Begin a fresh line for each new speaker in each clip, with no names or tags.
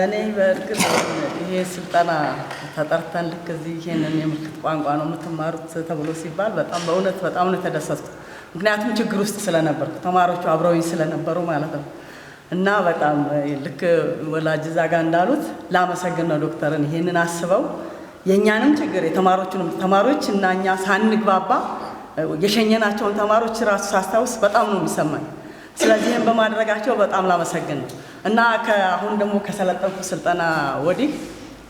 እኔ በእርግጥ ይሄ ስልጠና ተጠርተን ልክ እዚህ ይሄንን የምልክት ቋንቋ ነው የምትማሩት ተብሎ ሲባል በጣም በእውነት በጣም ነው የተደሰትኩት። ምክንያቱም ችግር ውስጥ ስለነበርኩ፣ ተማሪዎቹ አብረውኝ ስለነበሩ ማለት ነው። እና በጣም ልክ ወላጅ እዛ ጋር እንዳሉት ላመሰግን ነው ዶክተርን። ይሄንን አስበው የእኛንም ችግር የተማሪዎቹንም ተማሪዎች እና እኛ ሳንግባባ የሸኘናቸውን ተማሪዎች ራሱ ሳስታውስ በጣም ነው የሚሰማኝ። ስለዚህም በማድረጋቸው በጣም ላመሰግን ነው። እና ከአሁን ደግሞ ከሰለጠንኩ ስልጠና ወዲህ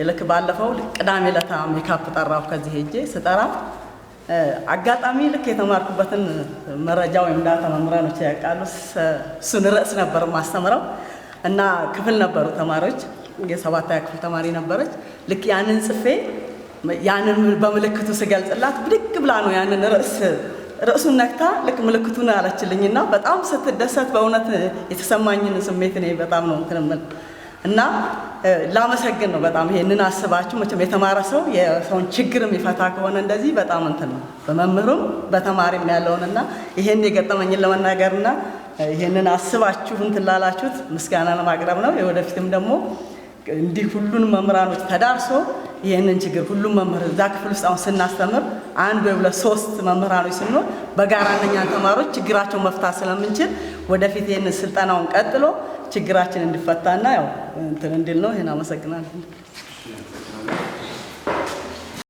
ልክ ባለፈው ቅዳሜ ለታ ሜካፕ ጠራሁ። ከዚህ ሄጄ ስጠራ አጋጣሚ ልክ የተማርኩበትን መረጃ ወይም data መምህራኖች ያውቃሉ። እሱን ርዕስ ነበር ማስተምረው እና ክፍል ነበሩ ተማሪዎች፣ የሰባተኛ ክፍል ተማሪ ነበረች። ልክ ያንን ጽፌ ያንን በምልክቱ ስገልጽላት ብድግ ብላ ነው ያንን ርዕሱን ነክታ ልክ ምልክቱን አለችልኝና በጣም ስትደሰት በእውነት የተሰማኝን ስሜት እኔ በጣም ነው እንትን የምል እና ላመሰግን ነው በጣም። ይሄንን አስባችሁ መቼም የተማረ ሰው የሰውን ችግር የሚፈታ ከሆነ እንደዚህ በጣም እንትን ነው በመምህሩም በተማሪም ያለውንና ይሄን የገጠመኝን ለመናገርና ይሄንን አስባችሁ እንትን ላላችሁት ምስጋና ለማቅረብ ነው። የወደፊትም ደግሞ እንዲህ ሁሉን መምህራኖች ተዳርሶ ይህንን ችግር ሁሉም መምህር እዛ ክፍል ውስጥ አሁን ስናስተምር አንድ ወይ ሁለት ሶስት መምህራኖች ስንሆን በጋራ እነኛን ተማሪዎች ችግራቸውን መፍታት ስለምንችል ወደፊት ይህንን ስልጠናውን ቀጥሎ ችግራችን እንዲፈታና ያው እንትን እንዲል ነው። ይህን አመሰግናለሁ።